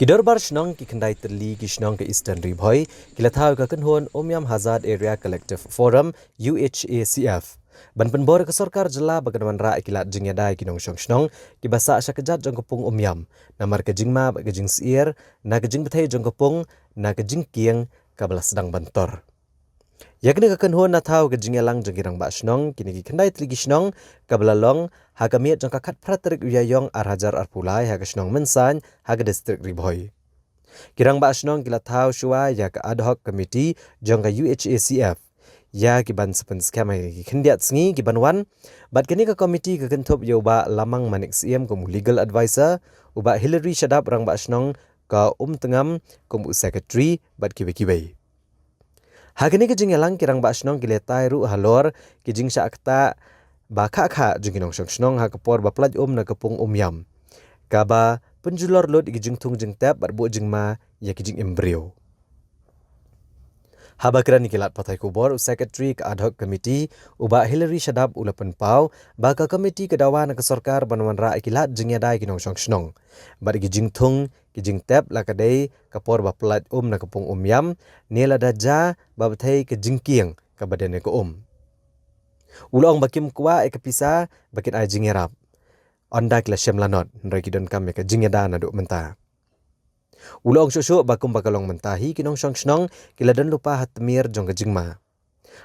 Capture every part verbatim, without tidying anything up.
Ki dorbar shnong ki khyndai tylli ki shnong ka Eastern Ri Bhoi ki la thaw ka kynhun Umiam Hazard Area Collective Forum, U H A C F, ban pynbor ka sorkar jylla ba kan wanrah ïa ki lad jingïada ïa ki nongshong shnong kiba sah sha kjat jong ka pung Umiam namar ka jingma bad ka jingsyier na ka jingbthei jong ka pung na ka jingkieng kaba la sdang ban tor. Ïa kane ka kynhun na thaw ka jingïalang jong ki rangbah shnong kine ki khyndai tylli ki shnong kaba la long ha ka miet jong ka khatphra tarik u Ïaïong ar hajar arphew lai ha ka shnong Mynsain ha ka distrik Ri Bhoi. Ki rangbah shnong ki la thaw shuwa ïa ka ad hoc committee jong ka U H A C F ïa ki ban sa pynskhem ha ki khyndiat sngi ki ban wan. Bad kane ka committee ka kynthup ïa u Bah Lamang Manik Syiem kum u legal advisor, u Bah Hilary Shadap rangbah shnong ka Umtngam kum u secretary bad kiwei kiwei. Ha kane ka jingïalang ki rangbah shnong ki la tai ruh halor ki jingshah ktah ba kha kha jong ki nongshong shnong ha ka por ba pyllait um na ka pung Umiam, kaba pynjulor lut ïa ki jingthung jingtep bad buh jingma ïa ki jingim briew. Haba kren ïa ki lad pathai khubor, u secretary ka ad hoc committee u Bah Hilary Shadap u la pynpaw ba ka committee ka dawa na ka sorkar ban wanrah ïa ki lad jingïada ïa ki nongshong shnong bad ïa ki jingthung ki jingtep la ka dei ka por ba pyllait um na ka pung Umiam ne lada jia ba bthei ka jingkieng kaba dei ne ka um. U la ong ba kim kwah ïa ka pisa ba kin ai jingïarap, ynda ki la shem lanot, hynrei ki donkam ïa ka jingïada naduh mynta. U la ong shuh shuh ba kumba ka long mynta hi ki nongshong shnong ki la don lypa ha tmier jong ka jingma.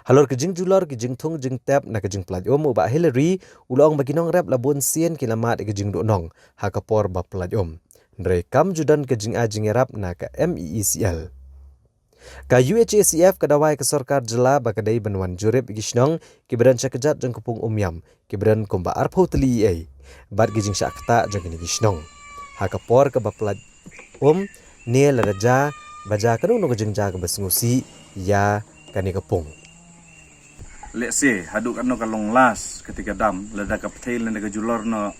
Halor ka jingjulor ki jingthung jingtep na ka jingpyllait um, u Bah Hilary u la ong ba ki nongrep la bun sien ki la mad ïa ka jingduhnong ha ka por ba pyllait um, hynrei kam ju don ka jingai jingïarap na ka M E E C L. Ka U H A C F ka dawa ïa ka sorkar jylla ba ka dei ban wan jurip ïa ki shnong kiba don sha kjat jong ka pung Umiam kiba don kumba arphew tylli ei, bad ki jingshah ktah jong kine ki shnong ha ka por kaba pyllait um ne lada jia ba jia kano kano ka jingjia kaba sngewsih ïa kane ka pung. Let's say haduh kano ka long last kata ka dam, lada ka pthei lane ka julor noh,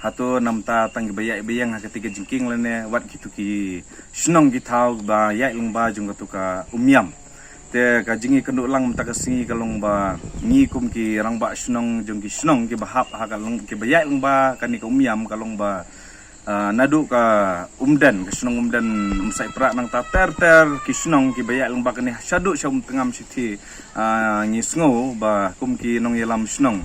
hato namta tang kiba ïaid ba ïeng ha kata ka jingkieng lane wat kito ki shnong ki thaw ba ïaid lyngba jong kato ka Umiam. Te ka jingïakynduh lang mynta ka sngi ka long ba ngi kum ki rangbah shnong jong ki shnong kiba hap ha ka long, kiba ïaid lyngba kane ka Umiam ka long ba, ah, naduh ka Umden, ka shnong Umden, Umsaitpra nangta ter ter ki shnong kiba ïaid lyngba kane shaduh sha Umtngam shithi, ah, ngi sngew ba kum ki nongïalam shnong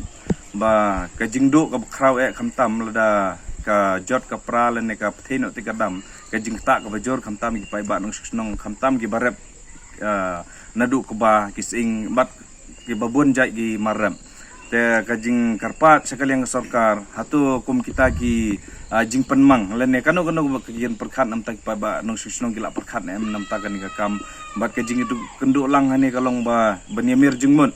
ba ka jingduh kaba khraw eh khamtam lada ka jot ka pra lane ka pthei noh te ka dam, ka jingktah kaba jur khamtam ki paidbah nongshong shnong khamtam kiba rep, ah, naduh kba ki sying bad kiba bun jait ki mar rep. Te ka jingkyrpad sha ka liang ka sorkar, hato kum kita ki, ah, jingpynmang lane kano kano ba ki ïeng pyrkhat namta ki paidbah nongshong shnong ki lah pyrkhat ne em namta kane ka kam. Bad ka jingïakynduh lang hangne ka long ba ban ïamir jingmut,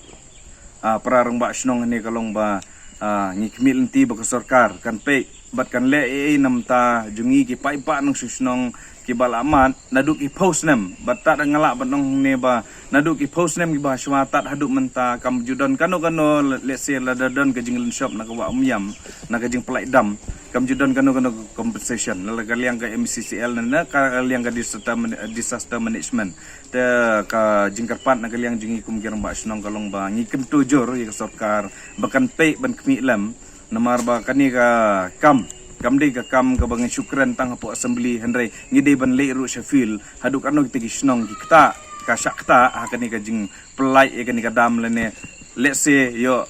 ah, para rangbah shnong hangne ka long ba, ah, ngi khmih lynti ba ka sorkar kan peit bad kan leh ei ei namta jong ngi ki paidbah nongshong shnong kiba la mad naduh ki phew snem. Bad tad nga lah ban ong hangne ba naduh ki phew snem kiba shuwa tad haduh mynta kam ju don kano kano, let's say lada don ka jinglynshop na ka wah Umiam, na ka jingpyllait dam, kam ju don kano kano compensation na ka liang ka M C C L ne na ka liang ka disaster man-, disaster management. Te ka jingkyrpad na ka liang jong ngi kum ki rangbah shnong ka long ba ngi kyntu jur ïa ka sorkar ba kan peit ban khmih lem. Namar ba kane ka kam kam dei ka kam kaba ngi shu kren tang hapoh assembly, hynrei ngi dei ban leit ruh sha field haduh kano kita ki shnong ki ktah, ka shah ktah ha kane ka jingpyllait ïa kane ka dam lane, let's say ïoh,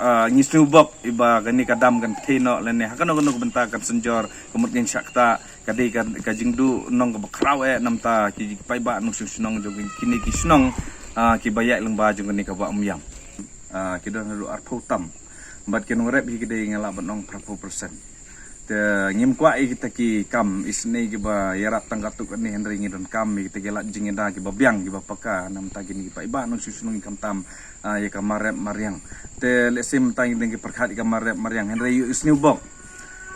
ah, ngi sngewbok ïa ba kane ka dam kan pthei noh lane ha kano kano ka bynta kan synjor, ka mut ngin shah ktah. Ka dei ka, ka jingduhnong kaba khraw eh namta ki paidbah nongshong shnong jong kine ki shnong, ah, kiba ïaid lyngba jong kane ka wah Umiam. Ah, ki don haduh arphew tam bad ki nongrep hi ki dei nga lah ban ong phraphew percent. Te ngim kwah ïa kita ki kam isynei kiba ïarap tang katto katne, hynrei ngi donkam ïa kita ki lad jingïada kiba biang kiba paka namta kine ki paidbah nongshong shnong khamtam, ah, ïa ka mar rep mar riang. Te let's say mynta ngi dang ki pyrkhat ïa ka mar rep mar riang, hynrei ïoh i sniewbok.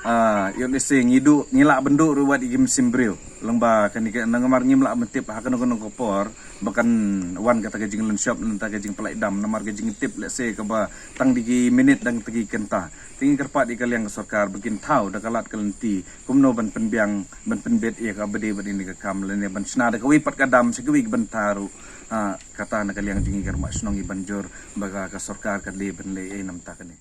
Ah, ïoh let's say ngi duh, ngi lah ban duh ruh wat ïa ki mynsiem briew. Lyngba kane ka, namar ngim lah ban tip ha kano kano ka por ba kan wan kata ka jinglynshop, nangta ka jingpyllait dam, namar ka jingtip let's say kaba tang da ki minit dang da ki kynta. Te ngi kyrpad ïa ka liang ka sorkar ba kin thaw da ka lad ka lynti kumno ban pynbiang, ban pynbeit ïa kaba dei bad ïa kane ka kam lane ban shna da kawei pat ka dam sha kawei ka bynta ruh. Ah, kata na ka liang jong ngi ki rangbah shnong ngi ban jur ba ka, ka sorkar ka dei ban leh ei namta kane.